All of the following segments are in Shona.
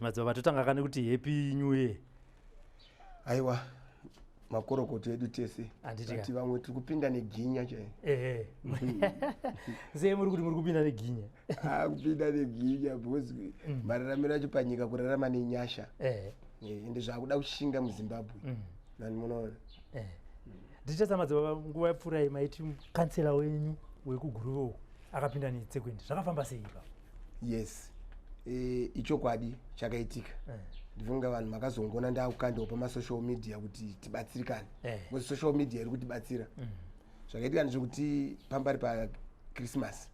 Madzibaba, totanga kane kuti happy new year. Aiwa, makorokoto edu tese. Ati vamwe tiri kupinda neginya chai. Ehe, sei muri kuti muri kupinda neginya? Ah, kupinda neginya because mararamiro acho panyika kurarama nenyasha. Ende zvakuda kushinga muZimbabwe. Nani munoona. Ndichasa madzibaba, nguva yapfuura maiti kansela wenyu wekuGuruve uku akapinda netsekwende, zvakafamba sei ipapo? Yes, ichokwadi chakaitika. Ndifunga vanhu makazongoona ndakukandawo pamasocial media kuti tibatsirikane, because social media iri kutibatsira. Zvakaitika ndezvekuti pambari paChristmas,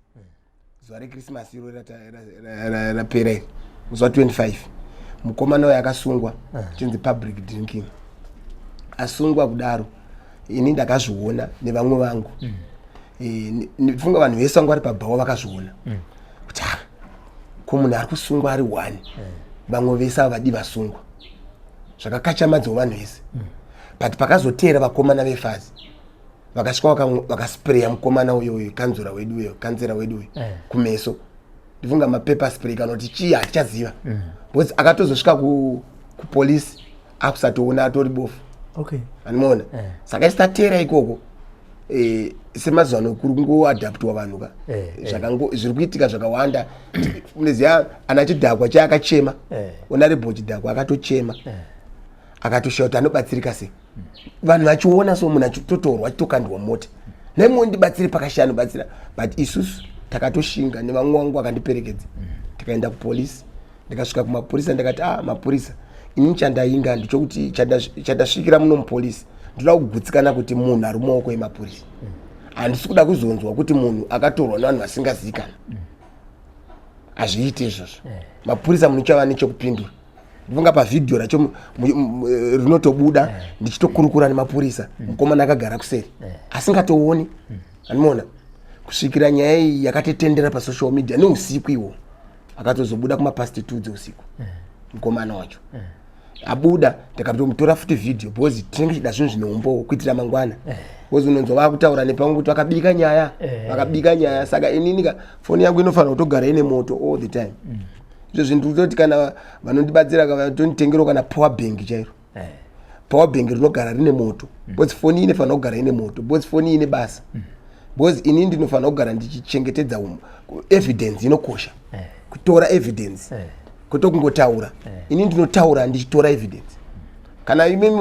zuva reChristmas iro rapera iri, musi wa25, mukomana uyo akasungwa chinzi public drinking. Asungwa kudaro, ini ndakazviona nevamwe vangu. Ndifunga vanhu vese vanga vari pabhawa vakazviona kuti ah, ko munhu ari kusungwa ari one, vamwe vese ava vadi vasungwa. Zvakakachamadzawo vanhu vese. But pakazoteera vakomana veFAZ, vakasvika vakaspreya mukomana uyo uyo, kanzura wedu uyo, kansela wedu uyo, kumeso. Ndifunga mapepper spray kana kuti chii, hatichaziva, because akatozosvika kupolisi akusatoona, atori bofu. Anomuona. Saka isi tateera ikoko, semazuva ano kuri kungoadaptwa vanhu ka. Zviri kuitika zvakawanda. Unoziva ana Chidhakwa chaakachema, Honorable Chidhakwa akatochema, akatoshaura kuti anobatsirika sei, vanhu vachiona so munhu achitotorwa, achitokandwa mota. Naimuwo ndibatsire pakashaya anobatsira, but isusu takatoshinga nevamwe vangu vakandiperekedza, tikaenda kupolisi. Ndikasvika kumapurisa, ndikati, "Ah, mapurisa, ini chandainga ndichokuti chandasvikira muno mupolisi, ndoda kugutsikana kuti munhu ari mumaoko emapurisa. Handisi kuda kuzonzwa kuti munhu akatorwa nevanhu vasingazivikana. Hazviiti izvozvo. Mapurisa, munochava nechekupindura." Ndifunga pavhidhiyo racho rinotobuda ndichitokurukura nemapurisa, mukomana akagara kuseri asingatooni. Andimuona kusvikira nyaya iyi yakatitendera pasocial media neusiku iwo. Akatozobuda kumapast 2 dzeusiku mukomana wacho. Abuda, ndakatomutora futi vhidhiyo, because tinenge tichida zvinhu zvineumbowo kuitira mangwana, because unonzwa vakutaura nepamwe kuti vakabika nyaya, vakabika nyaya. Saka inini ka, foni yangu inofanira kutogara ine moto all the time. Izvo zvinhu kutoti kana vanondibatsira vatonditengerawo kana power bank chairo, power bank rinogara rine moto, because foni inofanira kugara ine moto, because foni ine basa, because inini ndinofanira kugara ndichichengetedza evidence. Inokosha kutora evidence, kwete kungotaura. Ini ndinotaura ndichitora evidence. Kana imimi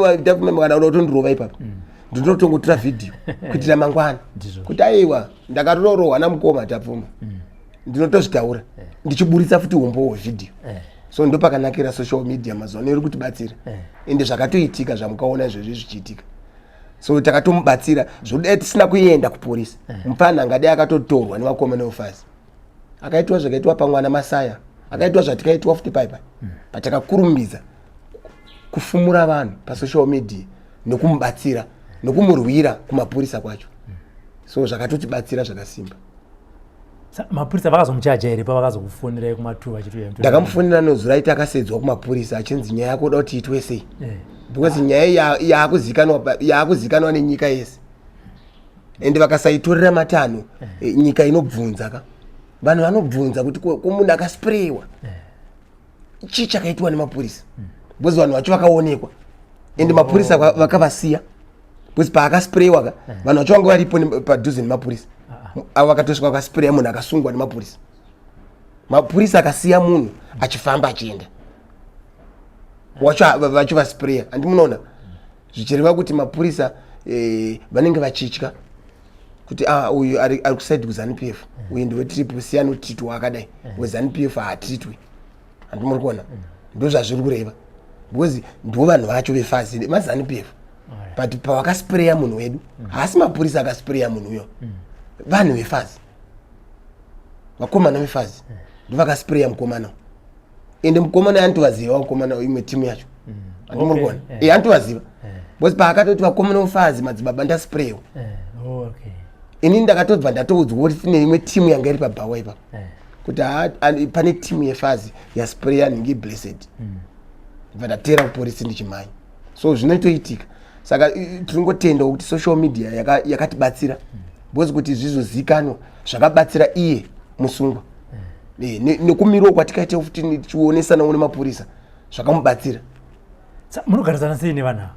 kana uda kutondirova ipapo, ndinotongotora vhidhiyo kuitira mangwana, kuti aiwa, ndakatororohwa namukoma Tapfuma. Ndinotozvitaura ndichiburitsa futi umbowo hwevhidhiyo. So ndopakanakira social media mazuva ano, iri kutibatsira. Ende zvakatoitika zvamukaona izvozvi zvichiitika, so takatomubatsira zvokudai tisina kuenda kupolisi, mupfana angadai akatotorwa nevakomana veFAZ, akaitwa zvakaitwa pamwana Masaya, akaitwa zvatikaitwa futi paipai. Patakakurumidza kufumura vanhu pasocial media nekumubatsira nekumurwira kumapurisa kwacho, so zvakatotibatsira zvakasimba. Mapurisa vakazomuchaja here pavakazokufonerai kuma2 vachiti Ndakamufonera nozuro aiti akasedzwa kumapurisa, achinzi nyaya yako uda kuti itwe sei, because nyaya iyi yaakuzikanwa nenyika yese, ende vakasaitorera matanho, nyika inobvunza ka. Vanhu vanobvunza kuti ko munhu akaspreyiwa, chii chakaitwa nemapurisa? Because vanhu vacho vakaonekwa, ende mapurisa vakavasiya, because paakaspreyiwa ka, vanhu vacho vanga varipo padhuze nemapurisa avo. Vakatosvika vakaspreya munhu, akasungwa nemapurisa. Mapurisa akasiya munhu achifamba achienda, wacho vacho vaspreya. Handi munoona zvichireva kuti mapurisa vanenge vachitya kuti ah, uyu ari kuside kuZANU PF, uyu ndiwe Triple C, anotitwa akadai, weZANU PF haatitwi. Handi muri kuona ndo zvazviri kureva? Because ndo vanhu vacho veFAZ, maZANU PF. But pavakaspreya munhu wedu, haasi mapurisa akaspreya munhu uyo, vanhu veFAZ, vakomana veFAZ ndo vakaspreya mukomana. Ende mukomana anotovaziva vakomana, imwe timu yacho. Handi muri kuona? Anotovaziva, because paakatoti, "Vakomana veFAZ, madzibaba, ndaspreyiwa," ini ndakatobva ndatoudzwa kuti tine imwe timu yanga iri pabhawa ipapo, kuti pane timu yeFAZ yaspreya nhingi Blessed. Bva ndatera kupolisi ndichimhanya. So zvinotoitika. Saka tiringotendawo kuti social media yakatibatsira, because kuti zvizozikanwa zvakabatsira iye musungwa, nekumirawo kwatikaita futi tichionesanawo nemapurisa. Zvakamubatsira. Munogarisana sei nevanhu ava?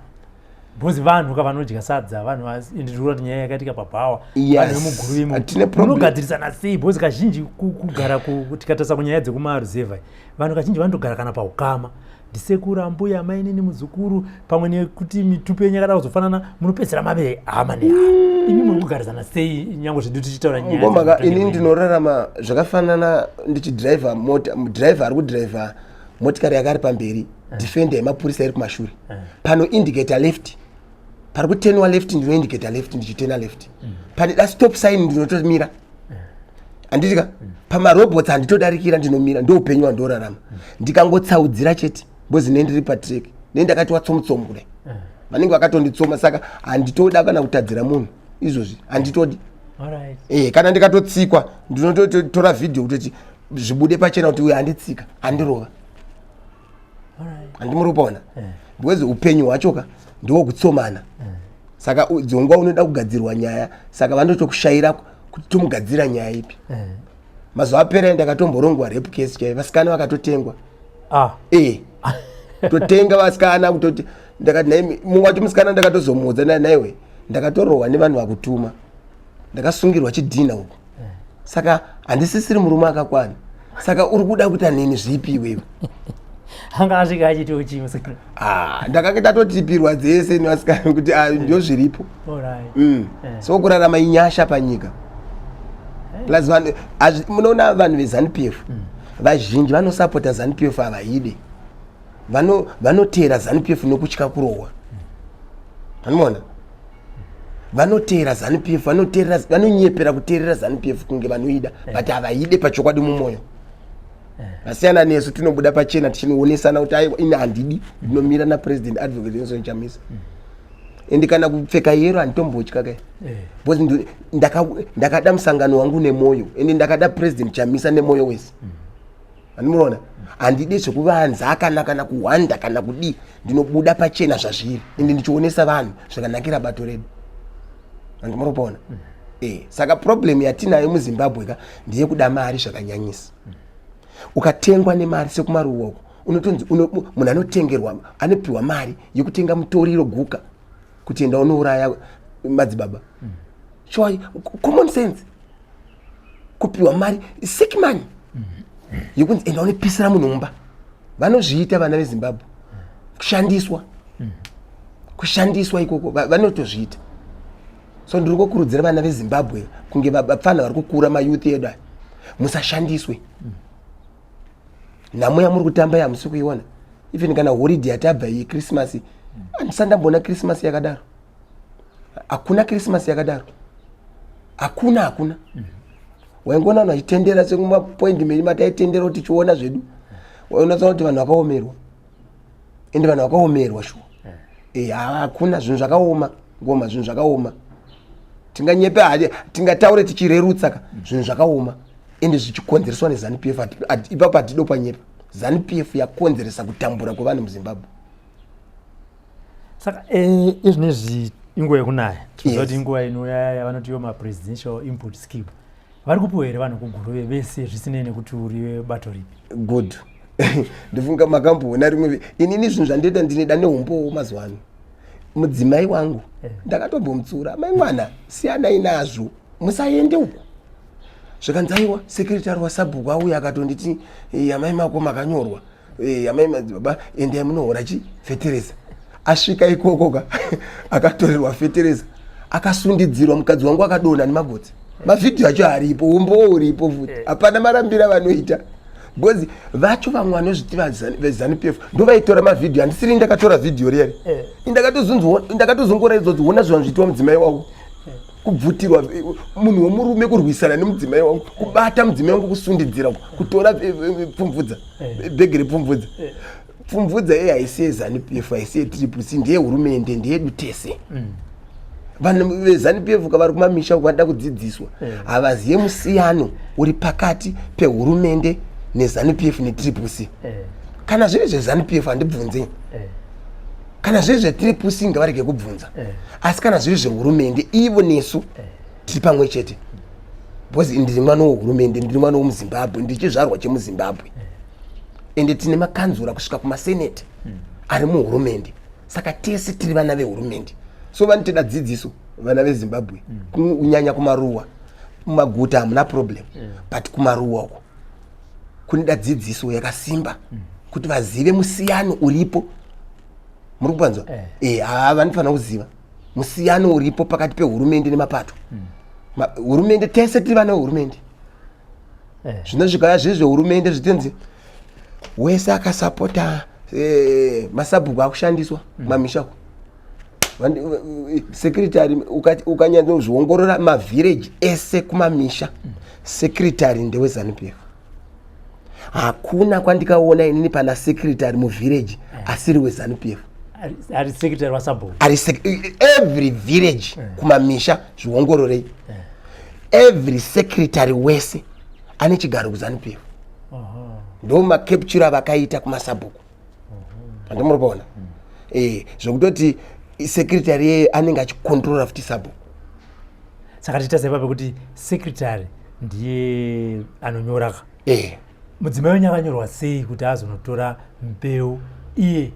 Because vanhu ka vanodya sadza, vanhu ndiri kuti nyaya yakaitika pabhawa, vanhu vemuguru imo, munogadzirisana sei? Because kazhinji kugara, tikatarisa kunyaya dzekumaruzevha, vanhu kazhinji vanotogara kana paukama, ndisekuru, ambuya, mainini, muzukuru, pamwe nekuti mitupo yenyu yakada kuzofanana, munopedzisira mave hama nehama. Imi muri kugarisana sei, nyange zvedu tichitaura nyaya? Ini ndinorarama zvakafanana ndichidhiraivha mota, dhiraivha ari kudhiraivha motikari yake ari pamberi, Defender yemapurisa iri kumashure. Pano indicator left, pari kutenwa left, ndinoindicata left, ndichitena left. Pane da stop sign, ndinotomira, handitika? Pamarobots handitodarikira, ndinomira. Ndo upenyu hwandorarama. Ndikangotsaudzira chete, because ne ndiri patrack, ne ndakati watsomutsomu kudai, vanenge vakatonditsoma. Saka handitoda kana kutadzira munhu izvozvi, handitodi. Kana ndikatotsikwa, ndinototora vhidhiyo kutoti zvibude pachena kuti uyu anditsika, andirova. Handimuri kupaona? Because upenyu hwachoka ndowokutsomana. Saka dzongwa unoda kugadzirwa nyaya, saka vanotokushayira kuti tomugadzira nyaya ipi. Mazuva apera ndakatomborongwa rape case chaiyo, vasikana vakatotengwa. Totenga vasikana kutoti ndakati nai mumwe wacho musikana, ndakatozomuudza, naiwe ndakatorohwa nevanhu vakutuma, ndakasungirwa chidhina uko, saka handisisiri murume akakwana, saka uri kuda kuita neni zvipi iwewe? Anga asvika achiti uchii? Ah, ndakange ndatotipirwa dzese nevasikana kuti ah, ndio zviripo. So kurarama inyasha panyika. Plus vanhu munoona vanhu veZANU PF vazhinji vanosapota ZANU PF havaide. Vanoteera ZANU PF nokutya kurohwa. Anoona vanoteera ZANU PF, vanoteerera, vanonyepera kuteerera ZANU PF kunge vanoida, but havaide pachokwadi mumwoyo. Vasiyana nesu, tinobuda pachena tichinoonesana kuti aiwa, ini handidi, ndinomira naPresident Advocate Nelson Chamisa. Ende kana kupfeka yellow handitombotya kai, because ndakada musangano wangu nemwoyo, ende ndakada President Chamisa nemwoyo wese. Handimunoona, handidi zvekuvanza kana kuhwanda kana kudii. Ndinobuda pachena zvazviri, ende ndichionesa vanhu zvakanakira bato redu. Handimurikuona? Saka problem yatinayo muZimbabwe ka ndeyekuda mari zvakanyanyisa. Ukatengwa nemari sekumaruwa uko, unotonzi munhu anotengerwa, anopiwa mari yekutenga mutoriro, guka, kuti enda unouraya madzibaba. Sure, common sense, kupiwa mari, sick money, yekunzi enda unopisira munhu mumba. Vanozviita vana veZimbabwe, kushandiswa, kushandiswa ikoko vanotozviita. So ndiri kukurudzira vana veZimbabwe, kunge vapfana vari kukura, mayouth edu aya, musashandiswe. Nhamo yamuri kutamba yamusi kuiona. Even kana holiday yatabva iyi, Christmas, handisati ndamboona Christmas yakadaro. Hakuna Christmas yakadaro, hakuna, hakuna. Waingoona vanhu vachitendera sekumapoindi menyu mataitendera kuti tichiona zvedu, waiona kuti vanhu vakaomerwa, ende vanhu vakaomerwa shuwa. Hakuna, zvinhu zvakaoma ngoma, zvinhu zvakaoma. Tinganyepe hadi, tingataure tichirerutsa ka, zvinhu zvakaoma, ende zvichikonzereswa neZANU PF. Ipapo hatido panyepa, ZANU PF yakonzeresa kutambura kwevanhu muZimbabwe. Saka izvinezvi inguva yekunaya, tinoziva kuti inguva inouya yavanoti yo mapresidential input scheme. Vari kupiwa here vanhu kuGuruve vese, zvisinei nekuti uri bato ripi? Good. Ndifunga makamboona rimwe, inini zvinhu zvandoita ndinoida neumbowo. Mazuva ano mudzimai wangu ndakatombomutsura, "Mai mwana, siyanai nazvo, musaende uko." Zvikanzi aiwa, secretary wasabhuku auya akatonditi, "Amai mako makanyorwa. Amai madzibaba, endai munohora chi fetereza." Asvika ikoko ka, akatorerwa fetereza, akasundidzirwa, mukadzi wangu akadonha nemagotsi. Mavhidhiyo acho aripo, umbowo uripo futi. Hapana marambira vanoita, because vacho vamwe vanozviti veZANU PF ndo vaitora mavhidhiyo. Handisiri ndakatora vhidhiyo riyari. Ndakatozongoraidzwa kuti ona zvanhu zviitwa mudzimai wangu, kubvutirwa munhu wemurume, kurwisana nemudzimai wangu, kubata mudzimai wangu, kusundidzira, kutora pfumvudza, bhegi repfumvudza. Pfumvudza iye haisi yeZANU PF, haisi yeTriple C, ndeyehurumende, ndeyedu tese. Vanhu veZANU PF kavari kumamisha vanoda kudzidziswa, havazive musiyano uri pakati pehurumende neZANU PF neTriple C. Kana zviri zveZANU PF handibvunze, kana zviri zveTriple C ngavarege kubvunza, asi kana zviri zvehurumende, ivo nesu tiri pamwe chete, because ndiri mwana wehurumende, ndiri mwana wemuZimbabwe, ndichizvarwa chemuZimbabwe. Ende tine makanzura kusvika kumaseneti ari muhurumende. Saka tese tiri vana vehurumende. So vanotida dzidziso vana veZimbabwe, kunyanya kumaruwa. Mumaguta hamuna problem, but kumaruwa uko kunoda dzidziso yakasimba kuti vazive musiyano uripo. Muri kupanzwa? Eh. Haa, vanofanira kuziva musiyano uripo pakati pehurumende nemapato. Hurumende, tese tiri vana vehurumende. Zvino zvikauya zviri zvehurumende, zvitinzi wese akasapota masabhuku akushandiswa mamisha uko. Secretary, ukanyatsozviongorora mavhireji ese kumamisha, secretary ndeweZANU PF. Hakuna kwandikaona inini pana secretary muvhireji asiri weZANU PF. Ari secretary wasabhuku. Ari every village kumamisha, zviongororei, every secretary wese ane chigaro kuZANU PF. Ndo macapture vakaita kumasabhuku, handimuri kuona? Zvokutoti secretary yeye anenge achikontrora futi sabhuku. Saka tiita saipa pekuti secretary ndiye anonyora ka? Mudzimai wenyu akanyorwa sei kuti azonotora mbeu, iye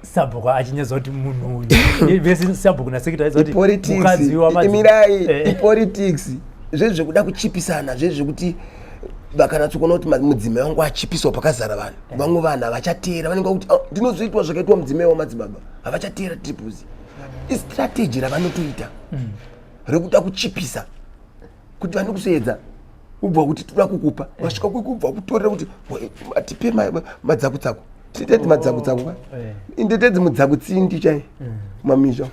sabhuku achinyatsa kuti munhu uyu, vese sabhuku nasecretary aziva kuti Ipolitics. mukadzi Imirai. Ipolitics, zvezvekuda kuchipisana, zvezvekuti vakanatsokuona kuti mudzimai wangu achipiswa pakazara vanhu, vamwe vanhu havachateera. Vanenge vakuti, "Ah, ndinozoitwa zvakaitwa mudzimai wamadzibaba." Havachateera Triple C. Istrategy ravanotoita rekuda kuchipisa kuti vanokuseedza, ubva kuti toda kukupa, vasvika kwekubva kutorera kuti tipe madzakutsaku, titedzi madzakutsaku ka. Indetedzi mudzakutsindi chai mamisha.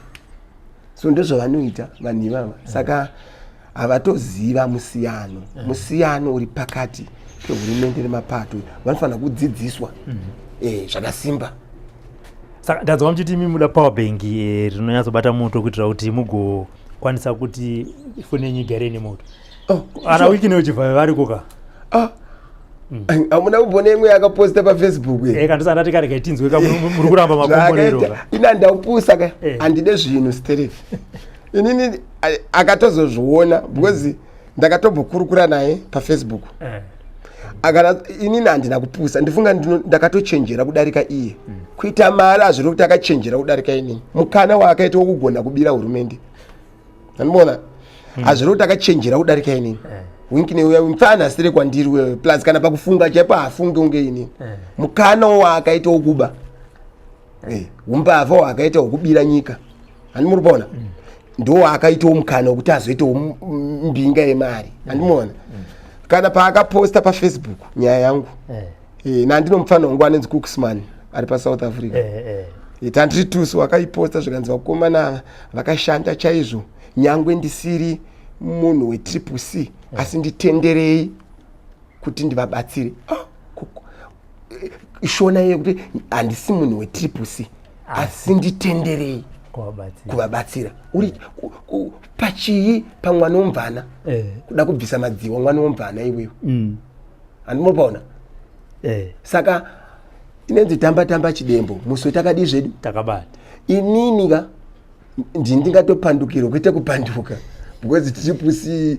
So ndozvavanoita vanhu ivava. Saka havatoziva musiyano uri pakati pehurumende nemapato. Vanofanira kudzidziswa zvakasimba. Saka ndanzwa muchiti imi muda power bank rinonyatsobata moto kuitira kuti mugokwanisa kuti foni yenyu igare ine moto. Oh, ana sure. Wiki neuchivhayo variko ka? Ah. Hamuna kumbona imwe yakaposta paFacebook? Kandisa ndati karega tinzwe ka, muri kuramba makomborero ka. Ina ndaupusa ka. Handide zvinhu sterek inini. Akatozozviona because ndakatombokurukura naye paFacebook. Akana inini handina kupusa, ndifunga ndakatochenjera kudarika iye. Kuita mari hazviri kuti akachenjera kudarika inini. Mukana waakaita wokugona kubira hurumende, andimona, hazviri kuti akachenjera kudarika inini. Winkne uya mufana asiri kwandiri wewe, plus kana pakufunga chaipo haafungi unge inini. Mukana waakaita wokuba, umbavha hwaakaita hwekubira nyika, handimuri kuona? Ndo waakaitawo mukana wekuti azoitawo mbinga yemari, handimuona? Kana paakaposta paFacebook nyaya yangu, nandino mufana wangu anonzi Cooksman ari paSouth Africa. Tandiri tusu wakaiposta, zvikanzi vakomana ava vakashanda chaizvo, nyangwe ndisiri munhu weTriple C, asi nditenderei kuti ndivabatsire. Ah, shona iye kuti handisi munhu weTriple C, asi nditenderei kuvabatsira. Kuvabatsira uri pachii pamwana womvana? Kuda kubvisa madziwa mwana womvana iwewe, handimopaona? Saka inenzi tamba tamba chidembo muswe takadii zvedu. Takabata. Inini ka ndini ndingatopandukirwa kuite kupanduka because Triple C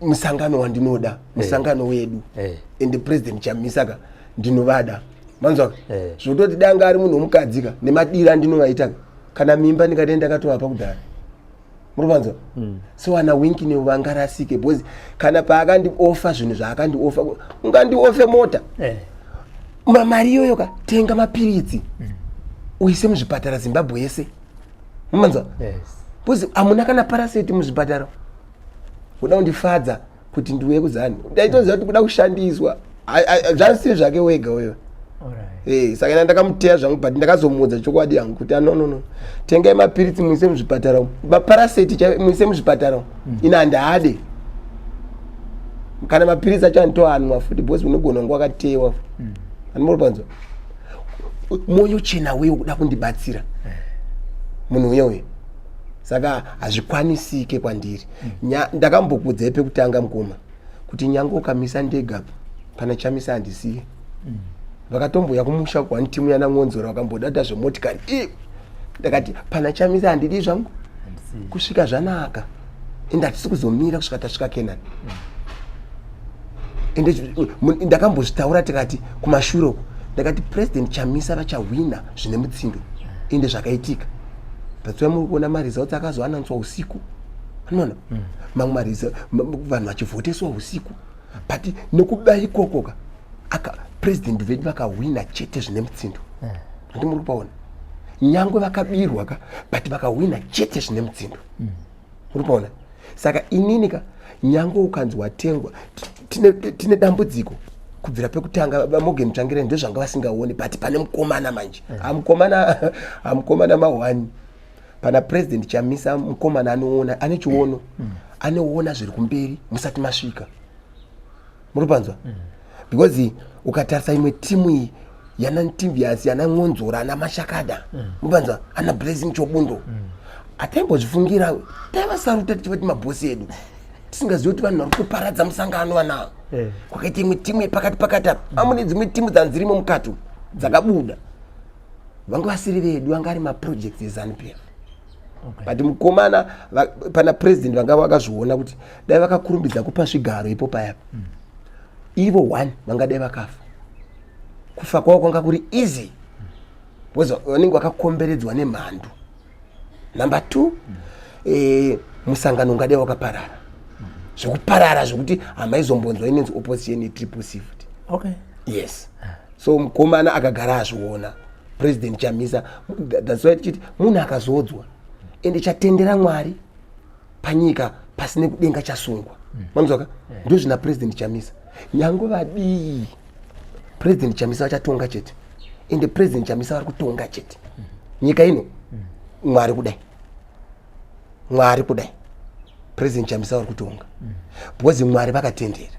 musangano wandinoda, musangano wedu. Ende President Chamisa ka ndinovada, manzwaka? Zvototi danga ari munhu womukadzi ka, nemadira andinovaita ka, kana mimba ndingadai ndakatovapa kudhara, muri kuvanzwa? So ana Winkne vangarasike because kana paakandiofa zvinhu zvaakandiofa, ungandiofe mota? Mari iyoyo ka, tenga mapiritsi uise muzvipatara Zimbabwe yese, mumanzwa? Yes. Because hamuna kana paraseti muzvipatara. Kuda kundifadza kuti ndiuye kuZANU, ndaitoziva kuti kuda kushandiswa. Zvasiri zvake wega uyo. Saka ina ndakamuteya zvangu, but ndakazomuudza chokwadi hangu kuti no, no, no, tengai mapiritsi muise muzvipatara umu, maparaseti chaiwo muise muzvipatara umu. Ina handaade kana mapiritsi acho, anditoanwa futi because unogona kunge wakatewa. Andimuripanzwa? Mwoyo chena weyo kuda kundibatsira munhu uye uye, saka hazvikwanisike kwandiri. Ndakambokuudzai pekutanga mukoma kuti nyange ukamisa ndega apa, pana Chamisa handisiye. Vakatomboya kumusha one timu yana Ngonzora, vakamboda kuita zvemotikari. Ii, ndakati pana Chamisa handidi zvangu Handisiye. Kusvika zvanaka, ende hatisi kuzomira kusvika tasvika Kenani. Ende ndakambozvitaura tikati kumashure uku Ndakati President Chamisa vachahwina zvine mutsindo, ende zvakaitika. That's why muri kuona maresults akazoananswa usiku, anoona mamwe maresults, vanhu vachivhoteswa usiku. But nekuba ikokoka aka president vedu vakahwina chete zvine mutsindo. Handi muri kupaona? Nyangwe vakabirwa ka, but vakahwina chete zvine mutsindo. Muri kupaona? Saka inini ka, nyangwe ukanzi watengwa, tine dambudziko kubvira pekutanga. VaMorgan Tsvangirai ndozvanga vasingaoni, but pane mukomana manje, amukomana, amukomana mahwani pana President Chamisa. Mukomana anoona, ane chiono, anoona zviri kumberi musati masvika. Muri kupanzwa? Because ukatarisa imwe timu iyi, yana Ntivias, yana Ngonzora, ana Mashakada, mupanzwa, ana Blessing Chobundo, hataimbozvifungira. Taivasaruta tichivati mabhosi edu, tisingazivi kuti vanhu vari kutoparadza musangano vanavo. Kwakaita imwe timu yepakati pakati apa, amune dzimwe timu dzanzirimo mukati umu dzakabuda, vanga vasiri vedu, vanga ari maprojects eZANU PF. But mukomana pana president vanga vakazviona kuti dai vakakurumbidza kupa zvigaro ipo payapa, ivo one vangadai vakafa. Kufa kwavo kwanga kuri easy because vanenge vakakomberedzwa nemhandu. Number two, musangano ungadai wakaparara zvekuparara zvekuti hamaizombonzwa inonzi opposition yeTriple C futi. Yes, so mukomana akagara azviona, President Chamisa. That's why tichiti munhu akazodzwa, ende chatendera Mwari panyika pasine kudenga chasungwa. Manzwaka? Ndo zvina President Chamisa. Nyange vadii, President Chamisa vachatonga chete, ende President Chamisa vari kutonga chete nyika ino. Mwari kudai, Mwari kudai, President Chamisa vari kutonga because Mwari vakatendera.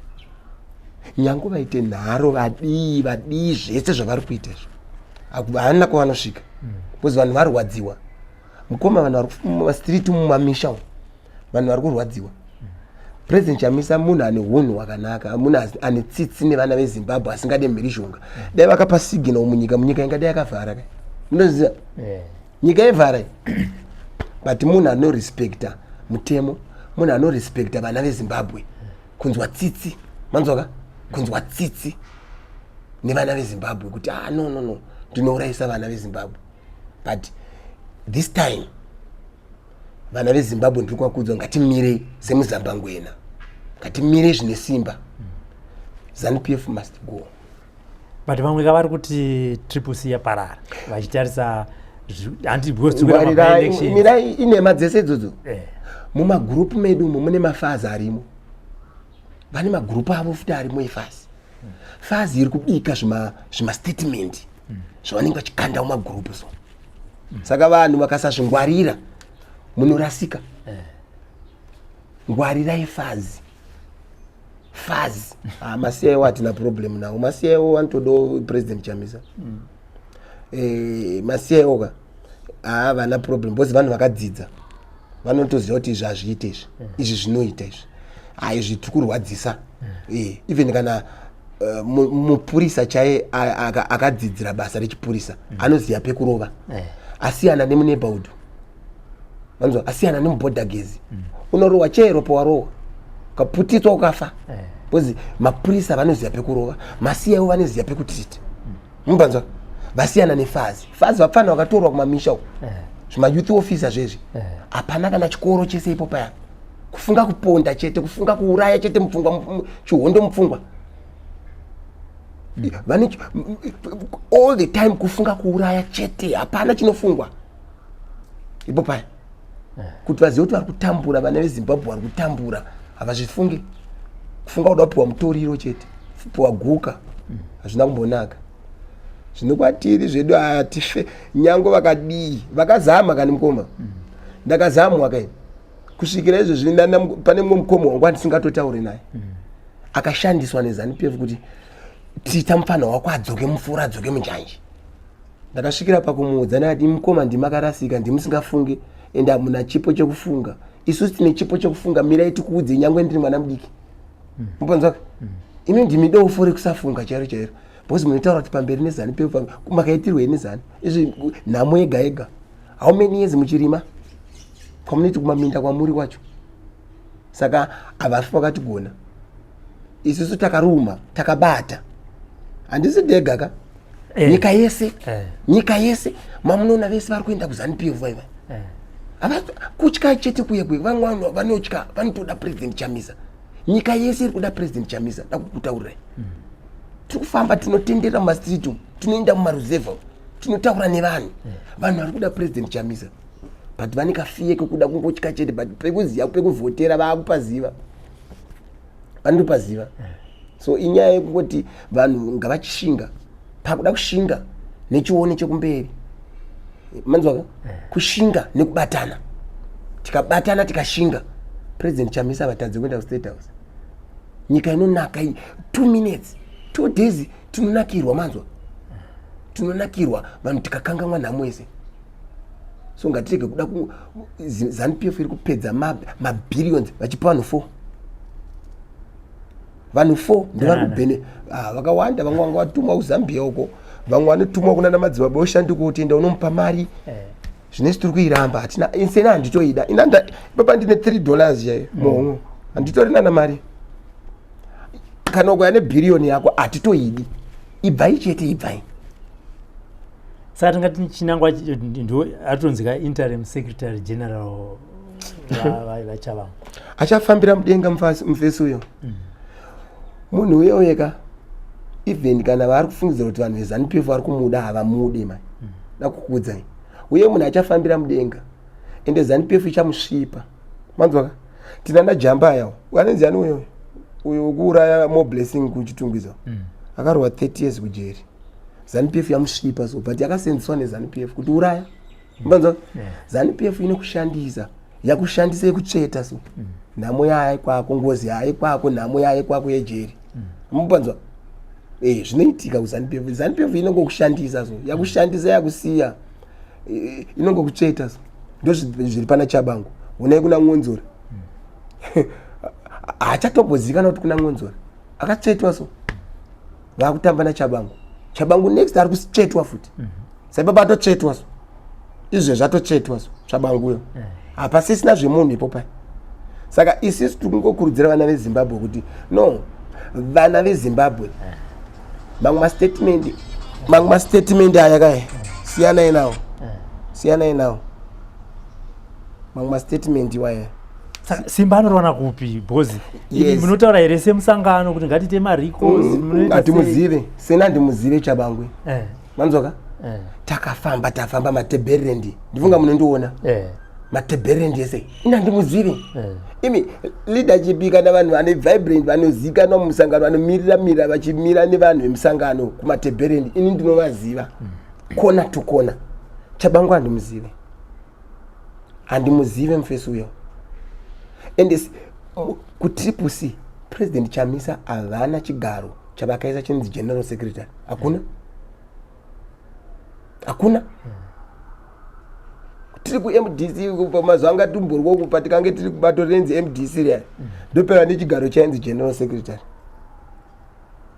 Nyange vaite nharo, vadii vadii, zvese zvavari kuita izvo havana kwavanosvika because vanhu varwadziwa, mukoma. Vanhu vari mumastreet, mumamisha umu, vanhu vari kurwadziwa. President Chamisa munhu ane unhu hwakanaka, munhu ane tsitsi nevana veZimbabwe, asingade mhirizhonga. Dai vakapa signal munyika, munyika ingadai yakavhara ka. Munoziva, nyika yevhara iyi. But munhu anorespekta mutemo, munhu anorespekta vana veZimbabwe, kunzwa tsitsi, manzwaka, kunzwa tsitsi nevana veZimbabwe kuti, ah, no, no, no, ndinourayisa vana veZimbabwe. But this time, vana veZimbabwe, ndiri kuvakudzwa, ngatimirei semuzambangwena, ngatimirei zvine simba. ZANU PF must go. But vamwe kavari kuti Triple C yaparara, vachitarisa handi because tiri kuenda Ngwarirai, mirai, inhema dzese idzodzo. Mumagurupu medu umu mune mafazi arimo, vane magurupu avo futi arimo efazi. Fazi iri kubika zvimastatement zvavanenge vachikanda mumagurupu. So saka vanhu vakasazvingwarira, munorasika. Ngwarirai fazi, fazi. Ah, maCIO hatina problem nawo. MaCIO vanotodawo President Chamisa. MaCIO ka havana problem because vanhu vakadzidza, vanotoziva kuti izvi hazviite izvi, izvi zvinoita izvi, ha, izvi tiri kurwadzisa. Even kana mupurisa chaiye akadzidzira basa rechipurisa anoziva pekurova. Asiyana nemuneighborhood, vanzwa, asiyana nemubhodhagezi. Unorohwa chero pawarohwa, ukaputitswa, ukafa, because mapurisa vanoziva pekurova, maCIO vanoziva pekutita. Mubanzwa? Vasiyana nefazi. Fazi vapfana vakatorwa kumamisha uko, zvimayouth officer zvezvi, hapana kana chikoro chese ipo paya. Kufunga kuponda chete, kufunga kuuraya chete mupfungwa, chihondo mupfungwa. Vane all the time kufunga kuuraya chete, hapana chinofungwa ipo paya. Kuti vazive kuti vari kutambura, vana veZimbabwe vari kutambura, havazvifungi. Kufunga kuda kupiwa mutoriro chete, kupiwa guka, hazvina kumbonaka. Zvino kwatiri zvedu hatife, nyange vakadii. Vakazama kani, mukoma, ndakazamwa kai kusvikira izvezvi. Pane mumwe mukoma wangu andisingatotauri naye, akashandiswa neZANU PF kuti tiita mufana wako adzoke mufura, adzoke munjanji. Ndakasvikira pakumuudza, ndakati, "Mukoma, ndimakarasika, ndimusingafungi, ende hamuna chipo chekufunga. Isusu tine chipo chekufunga, mirai tikuudze." Nyangwe ndiri mwana mudiki, mupanzwaka, imi ndimi dofo rekusafunga chairo chairo, because munotaura kuti pamberi neZANU PF. Makaitirwei neZANU izvi? Nhamo yega yega. How many years muchirima kwamunoti kumaminda kwamuri kwacho? Saka havafi vakatigona. Isusu takaruma, takabata, handisi ndega ka. Nyika yese, nyika yese mamunoona vese vari kuenda kuZANU PF vaiva kutya chete kuye kuye. Vamwe vanhu vanotya, vanotoda President Chamisa. Nyika yese iri kuda President Chamisa. Dakukutaurirai, tiri kufamba, tinotendera mumastreet umu, tinoenda mumaruzevha, tinotaura nevanhu. Vanhu vari kuda President Chamisa, but vane kafear kekuda kungotya chete, but pekuziva pekuvhotera vaakupaziva, vanotopaziva. So inyaya yekungoti vanhu ngavachishinga, pakuda kushinga nechione chekumberi, manzwaka, kushinga nekubatana. Tikabatana, tikashinga, President Chamisa vatadze kuenda kuState House. Nyika inonaka iyi, 2 minutes, 2 days, tinonakirwa, manzwa, tinonakirwa vanhu, tikakangamwa nhamo yese. So ngatirege kuda. ZANU PF iri kupedza mabillions vachipa vanhu four, vanhu four ndovari kubhene. Ah, vakawanda. Vamwe vanga vatumwa kuZambia uko, vamwe vanotumwa kuna namadzibaba oshanduko kuti enda unomupa mari. Zvinesi tiri kuiramba, hatina insena, handitoida. Ipapa ndine $3 chaiyo muhomwe, handitorina namari. Kana ukauya nebhiriyoni yako, hatitoidi. Ibvai chete, ibvai. Saka tingati chinangwa ndo atonzi ka interim secretary general vaChabangu? Achafambira mudenga mufesi uyo. Munhu uyo weka, even kana vari kufungidzira kuti vanhu veZANU PF vari kumuda, havamude mai. Dakukuudzai, uye munhu achafambira mudenga, ende ZANU PF ichamusvipa, manzwaka. Tina najamba ayawo, anenzi ani uyo, uyo wekuuraya More Blessing kuChitungwiza, akarwa 30 years kujeri. ZANU PF yamusvipa, so but yakasenzeswa neZANU PF kuti uraya, manzwa. ZANU PF ine kushandisa, yakushandisa yekutsveta. So nhamo yaai kwako, ngozi yaai kwako, nhamo yaai kwako yejeri, mupanzwa. Zvinoitika kuZANU PF. ZANU PF inongokushandisa, so yakushandisa, yakusiya, inongokutsveta. So ndo zviri pana Chabangu. Unai kuna Mwonzora, haachatombozikana kuti kuna Mwonzora, akatsvetwa. So vakutamba naChabangu. Chabangu next ari kutsvetwa futi. Saipapa atotsvetwa, so izvezvi atotsvetwa. So Chabanguyo hapasisina zvemunhu ipo pai. Saka isisu tiri kungokurudzira vana veZimbabwe kuti no, vana veZimbabwe, mamwe mastatement aya kai, siyanai nawo, siyanai nawo mamwe mastatement iwaya. Saka simba anoriwana kupi? Because munotaura here semusangano kuti ngatiite marecalls? Munoita sei? Hatimuzive, sena handimuzive Chabangwe, manzwaka. Takafamba, tafamba Matebherendi, ndifunga munondiona. Matebherendi ese ina handimuzive. Imi leadership, kana vanhu vane vibrant, vanozikanwa mumusangano, vanomirira mira, vachimira nevanhu vemusangano kuMatebherendi, ini ndinovaziva kona to kona. Chabangu handimuzive, handimuzive mufesi uyo. And kuTriple C, President Chamisa havana chigaro chavakaisa chinzi general secretary. Hakuna, hakuna. Tiri kuMDC, pamazuva anga tumborwo patikange tiri kubato rinzi MDC riya, ndopeva nechigaro chainzi general secretary,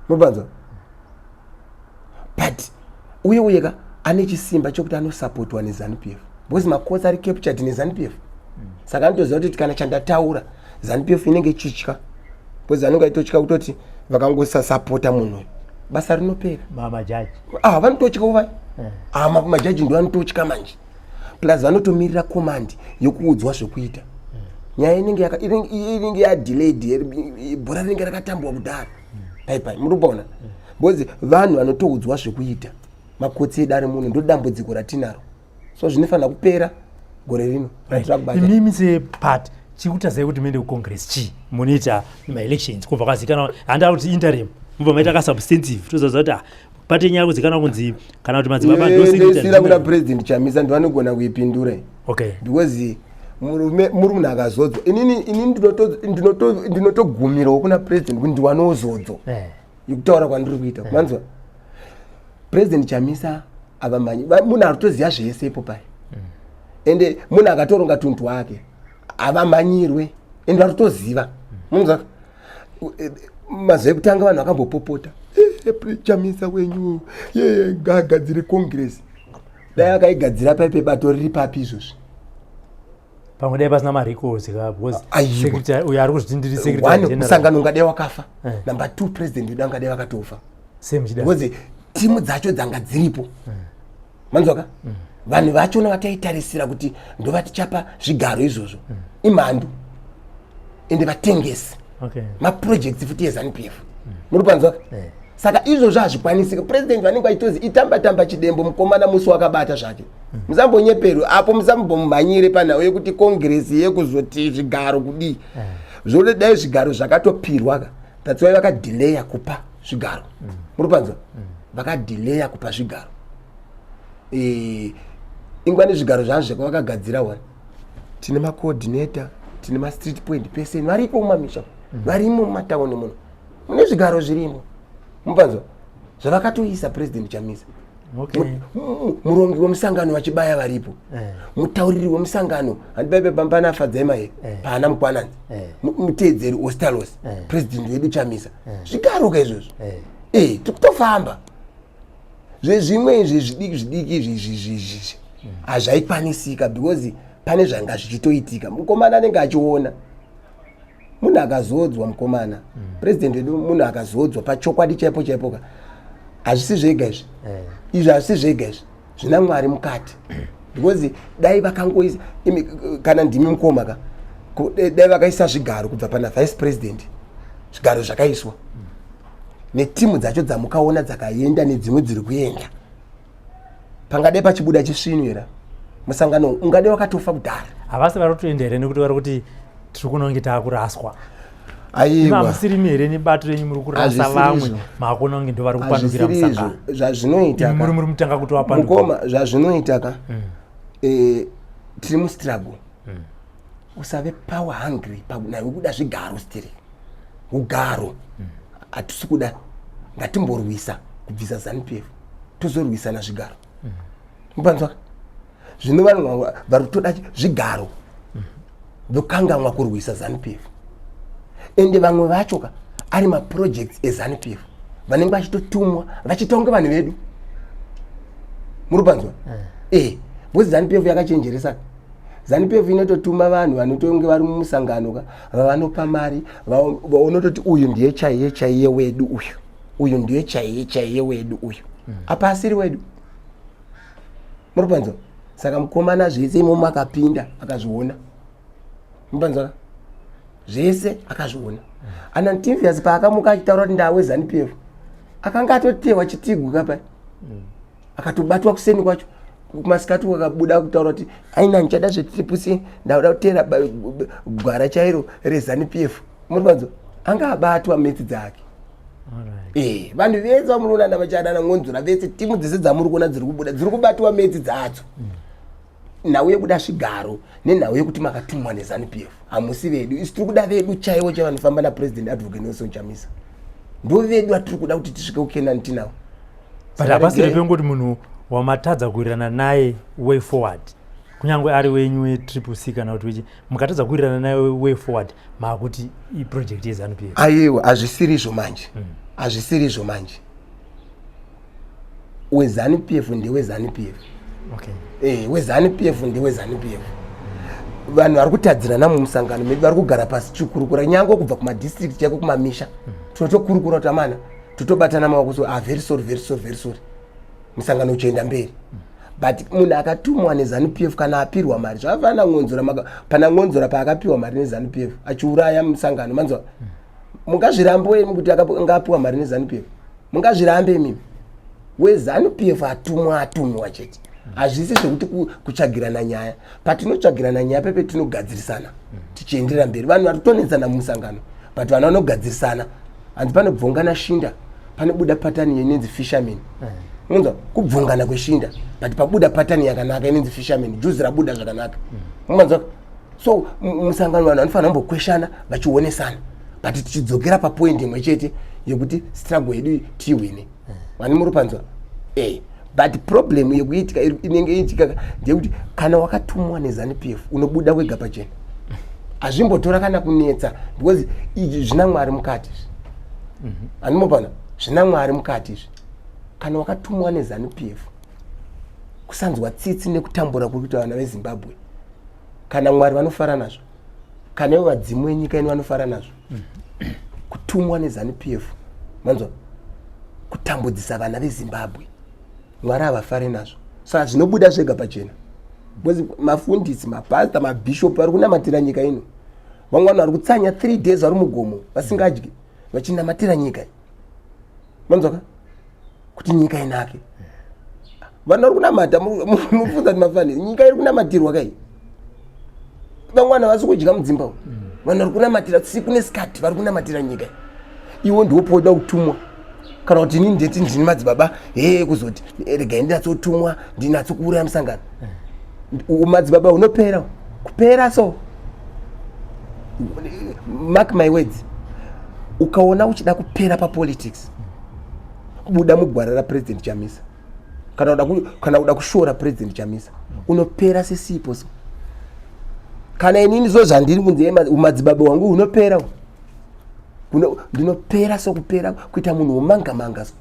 mupanzwa. But uye uye ka ane chisimba chokuti anosapotwa neZANU PF, because makotsi ari captured neZANU PF. Saka anotoziva kuti kana chandataura, ZANU PF inenge ichitya, because anenge aitotya kutoti vakangosasapota munhu uyu, basa rinopera. Majaji. Ah, vanototya uvai. Ah, majaji ndo vanototya manje, plus vanotomirira command yokuudzwa zvekuita. Nyaya inenge yadelayed, bhora rinenge rakatambwa kudhara paipai, muri kupaona, because vanhu vanotoudzwa zvekuita makotsi edare muno. Ndo dambudziko ratinaro, so zvinofanira kupera gore rino ratira kubata. Imimi separty, chiri kuita sei kuti muende kucongress? Chii munoita maelections kubva kwazikanwa? Handaa kuti interim, mubva maita kasubstantive, tozaziva kuti ah, pati nyaya kuzikanwa kunzi kana kuti madzibaba ndo secretary Ndoisira kuna general. President Chamisa, ndivanogona kuipindura. Because murume muri munhu akazodzwa. Inini ndinotogumirawo kuna president kuti ndiwanewo zodzo yekutaura kwandiri kuita, manzwa. President Chamisa avamhanyi, munhu ari kutoziva zvese ipo pai, ende munhu akatoronga tunhu twake, havamhanyirwe, ende vari kutoziva, munzwa. Mazuva ekutanga vanhu vakambopopota, "Chamisa wenyu ye ngaagadzire congress." Dai akaigadzira paipe, bato riri papi izvozvi? Pamwe dai pasina marecalls ka, because Aiwa. secretary uyo ari kuzviti ndiri secretary One, general. musangano ungadai wakafa. Number two, president wedu angadai vakatofa. Same chida. Because Timu dzacho dzanga dziripo. Manzwaka? Vanhu vachona vataitarisira kuti ndovatichapa zvigaro izvozvo imhandu ende vatengesi. Maprojects futi eZANU PF. Muri panzwaka? Saka izvozvo hazvikwanisika. President vanenge vachitozi itamba tamba chidembo, mukomana musi wakabata zvake. Musambonyeperwe apo, musambomhanyire panhau yekuti congress yekuzoti zvigaro kudii. Zvode dai zvigaro zvakatopirwa ka. That's why vakadhileya kupa zvigaro. Muri panzwa? Vakadhileya kupa zvigaro. Ingwa nezvigaro zvazvo zvakavakagadzira wani. Tine macoordinator, tine mastreet point person variko mumamisha, varimo mumatauni muno. Mune zvigaro zvirimo. Mupanzwa? Zvavakatoisa President Chamisa. Murongi wemusangano vachibaya varipo. Mutauriri wemusangano handibaibe pambana Fadzai Mahere paana Mukwananzi. Muteedzeri Ostalos, president wedu Chamisa. Zvigaro ka izvozvo. Tiri kutofamba. Zvezvimwe izvi zvidiki zvidiki izvi izvi izvi izvi hazvaikwanisika because pane zvanga zvichitoitika. Mukomana anenge achiona munhu akazodzwa, mukomana president wedu munhu akazodzwa pachokwadi chaipo chaipo ka. Hazvisi zvega izvi. Izvi hazvisi zvega izvi, zvina Mwari mukati, because dai vakangoisa imi, kana ndimi mukoma ka, dai vakaisa zvigaro kubva pana vice president, zvigaro zvakaiswa netimu dzacho dzamukaona dzakaenda nedzimwe dziri kuenda, pangadai pachibuda chisvinu here? Musangano ungadai wakatofa kudhara. Havasi vari kutoenda here nekuti vari kuti tiri kunonge taakuraswa? Aiwa. Hamusirimi here nebato renyu muri kurasa Hazvisiri vamwe? izvo. Makuona kunge ndo vari kupandukira Hazvisiri izvo. musangano. Zvazvinoita Imi ka, muri mutanga kuti wapandukira. Mukoma, zvazvinoita ka, tiri mustruggle. Usave power hungry nawe kuda zvigaro stiri ugaro. Hatisi kuda, ngatimborwisa kubvisa ZANU PF, tozorwisana zvigaro. Mupanzwa? Zvino vanhu vari kutoda zvigaro vokangamwa kurwisa ZANU PF, ende vamwe vacho ka ari maprojects eZANU PF vanenge vachitotumwa vachitonga vanhu vedu. Muri panzwa? Because ZANU PF yakachenjeresa. ZANU PF inototuma vanhu vanotonge vari mumusangano ka, vavanopa mari, vaunototi uyu ndiye chaiye chaiye wedu uyu, uyu ndiye chaiye chaiye wedu uyu, apa asiri wedu. Muri panzwa? Saka mukomana zvese imomo akapinda akazviona. Mupanzwa ka? Zvese akazviona. Anantivius paakamuka achitaura kuti ndawe ZANU PF, akanga atotewa chitigu kapa, akatobatwa kuseni kwacho. Kumasikati wakabuda kutaura kuti aina ndichada zveTriple C, ndauda kuteera gwara chairo reZANU PF. Muri panzwa? Anga abatwa metsi dzake. Vanhu vese vamunoona navachada naNgonzora vese, timu dzese dzamuri kuona dziri kubuda dziri kubatiwa metsi dzadzo. Nhau yekuda zvigaro nenhau yekuti makatumwa neZANU PF, hamusi vedu. Isu tiri kuda vedu chaivo chaivo vanofamba naPresident Advocate Nelson Chamisa. Ndo vedu vatiri kuda kuti tisvike kuKenani tinavo. But hapasiri pengoti munhu wamatadza kuwirirana naye way forward, kunyange ari wenyu weTriple C kana kuti wechi, mukatadza kuwirirana naye way forward, maakuti iproject yeZANU PF? Aiwa, hazvisiri izvo manje. Hazvisiri izvo manje. WeZANU PF ndeweZANU PF. WeZANU PF ndeweZANU PF. Vanhu vari kutadzirana mumusangano medu vari kugara pasi chikurukura, nyange kubva kumadistrict chaiko, kumamisha, tinotokurukura kuti amana totobatana maoko. So, ah, very sorry, very sorry, very sorry, musangano uchienda mberi. But munhu akatumwa neZANU PF kana apirwa mari, zvakafanana Ngonzora. Pana Ngonzora paakapiwa mari neZANU PF achiuraya musangano, manzwa? Mungazvirambe imi kuti anga apiwa mari neZANU PF? Mungazvirambe imimi? WeZANU PF atumwa, atumwa chete. Hazvisi zvekuti kutsvagirana nyaya. Patinotsvagirana nyaya pepe tinogadzirisana tichienderera mberi. Vanhu vari kutonetsana mumusangano, but vanhu vanogadzirisana. Hanzi panobvongana shinda panobuda patani inonzi fisherman. Unonzwa kubvongana kweshinda, but pabuda patani yakanaka inonzi fisherman, juzi rabuda zvakanaka. Umanzwa? So musangano vanhu vanofanira kumbokweshana vachionesana, but tichidzokera papoint imwe chete yekuti struggle yedu tiwine. Vani muri panzwa? But problem yekuitika inenge iitika ndeyekuti kana wakatumwa neZANU PF unobuda wega pachena. Hazvimbotora kana kunetsa because izvi zvina Mwari mukati izvi. Handimopana, zvina Mwari mukati izvi. Kana wakatumwa neZANU PF, kusanzwa tsitsi nekutambura kuri kuita vana veZimbabwe, kana Mwari vanofara nazvo, kana ivo vadzimu venyika ino vanofara nazvo. Kutumwa neZANU PF, manzwa? Kutambudzisa vana veZimbabwe, Mwari havafare nazvo. Saka zvinobuda zvega pachena because mafundisi, mapasta, mabhishopu vari kunamatira nyika ino. Vamwe vanhu vari kutsanya 3 days vari mugomo vasingadyi, vachinamatira nyika. Manzwaka kuti nyika inake. Vanhu vari kunamata, mubvunza kuti mafani, nyika iri kunamatirwa kai? Vamwe vanhu havasi kudya mudzimba umu. Vanhu vari kunamatira siku nesikati, vari kunamatira nyika. Iwo ndiwo poda kutumwa, kana kuti inini ndeti ndini madzibaba hee, kuzoti regai ndinatsotumwa, ndinatsokuuraya musangano. Madzibaba unopera kupera. So mark my words, ukaona uchida kupera papolitics, buda mugwara raPresident Chamisa. Kana uda kushora President Chamisa, unopera sesipo. So kana inini, so zvandiri kunzi umadzibaba wangu unopera, ndinopera sokupera kuita munhu womanga manga so.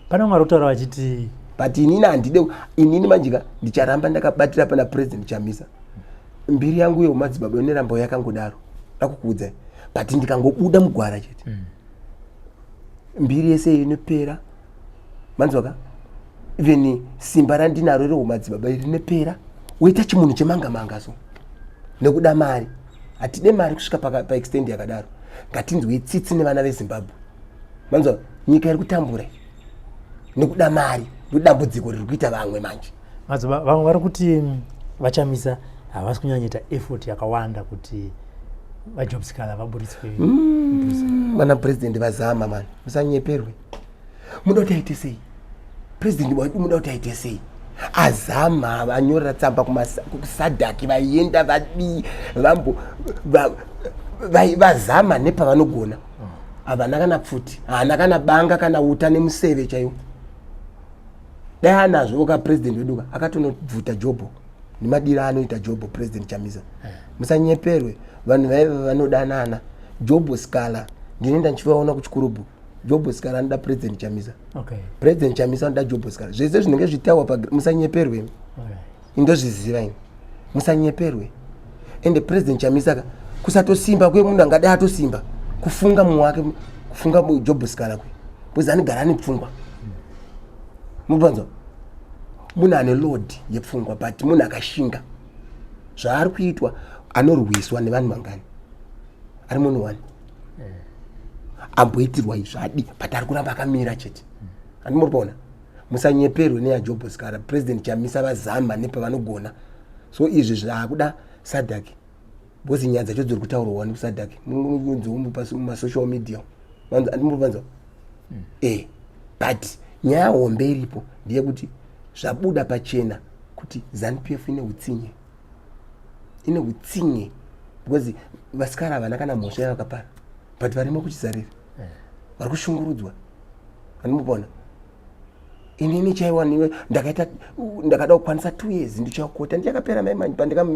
Pane vamwe vari kutaura vachiti But inini handide. Inini manjika ndicharamba ndakabatira pana President Chamisa. Mbiri yangu yeumadzibaba inoramba yakangodaro, dakukuudzai. But ndikangobuda mugwara chete, mbiri yese inopera. Manzwaka? Even simba randinaro reumadzibaba iri rinopera, woita chimunhu chemanga manga. So nekuda mari, hatide mari kusvika paextent yakadaro. Ngatinzwei tsitsi nevana veZimbabwe. Manzwa? Nyika iri kutambura nekuda mari, ndodambudziko riri kuita vamwe manje. Madzibaba, vamwe vari kuti vaChamisa havasi kunyanyoita effort yakawanda kuti vaJob Sikhala vaburitswe. Vana president vazama mani, musanyeperwe. Muda kuti aite sei president wedu? Muda kuti aite sei? Azama, vanyorera tsamba kuSADC, vaienda, vadii, vambo vazama nepavanogona. Havana kana pfuti, haana kana banga, kana uta nemuseve chaiwo. Dai anazvo ka, president wedu ka akatonobvuta Jobho nemadiro anoita Jobho President Chamisa. Musanyeperwe, vanhu vaiva vanodanana. Jobho Sikhala, ndinoenda ndichivaona kuchikurubhu. Jobho Sikhala anoda President Chamisa. President Chamisa anoda Jobho Sikhala. Zvese zvinenge zvitaurwa pa, musanyeperwe. Indozviziva ini, musanyeperwe. Ende President Chamisa ka, kusatosimba kwemunhu angadai atosimba kufunga mumwe wake, kufunga Jobho Sikhala kwe, because anogara ane pfungwa. Mubanzwa, munhu ane load yepfungwa, but munhu akashinga. Zvaari kuitwa, anorwiswa nevanhu vangani, ari munhu one amboitirwa izvadi, but ari kuramba akamira chete. Handimuri kuona? Musanyeperwe neyaJobho Sikhala. President Chamisa vazama nepavanogona. So izvi zvaakuda SADC, because nyaya dzacho dziri kutaurwa nekuSADC mumasocial media. Handimuri kuvanzwa? But nyaya hombe iripo ndeyekuti zvabuda pachena kuti ZANU PF ine utsinye, ine utsinye, because vaSikhala havana kana mhosva yavakapara, but varimo kuchizarira, vari kushungurudzwa. Andimupona inini chaiwa niwe ndakaita, ndakada kukwanisa 2 years ndichakota, ndichakapera mai manje pandika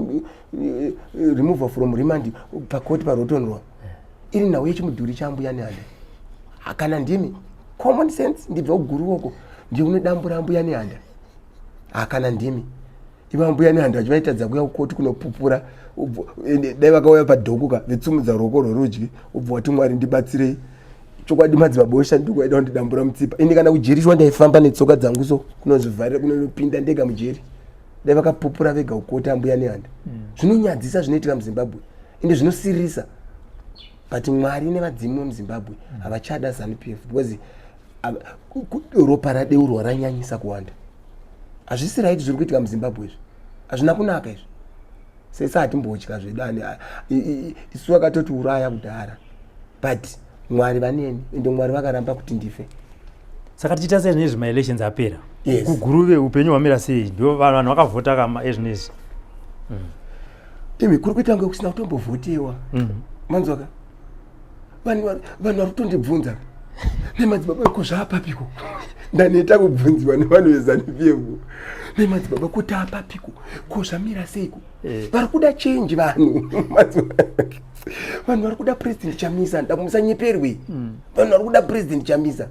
remove from remand pakoti paRotten Row. Iri nhau yechimudhuri chaMbuya Nehanda. Hakana ndimi common sense, ndibva kuGuruwoko, ndiye unodambura Mbuya Nehanda. Hakana ndimi iva Mbuya Nehanda vachivaitadza kuya kukoti kunopupura. Dai vakauya padhokuka vetsumudza ruoko rworudyi, ubva wati, "Mwari ndibatsirei." Chokwadi madzibaba oshanduka, waida kundidambura mutsipa. Ini kana kujerishwa ndaifamba netsoka dzangu, so kunozvivharira, kunonopinda ndega mujeri. Dai vakapupura vega kukota Mbuya Nehanda. Zvinonyadzisa zvinoitika muZimbabwe, ende zvinosiririsa. But Mwari nevadzimu vemuZimbabwe havachada ZANU PF, because ropa radeurwa ranyanyisa kuwanda. Hazvisi right zviri kuitika muZimbabwe izvi, hazvina kunaka izvi. Sese hatimbotya zvedu ani isu vakatotiuraya kudhara, but Mwari vaneni, ende Mwari vakaramba kuti ndife. Saka tichiita sei zvinezvi, maelections apera? Yes. KuGuruve upenyu hwamira sei? Ndo vanhu vakavhota kama ezvinezvi? Imi, kuri kuita kunge kusina kutombovhotewa. Manzwaka? Vanhu vari kutondibvunza, "Nemadzibaba, ko zvaapapiko?" Ndaneta kubvunziwa nevanhu veZANU PF, "Nemadzibaba, ko taapapiko? Ko zvamira seiko?" Vari kuda change vanhu. Vanhu vari kuda President Chamisa. Musanyeperwe, vanhu vari kuda President Chamisa,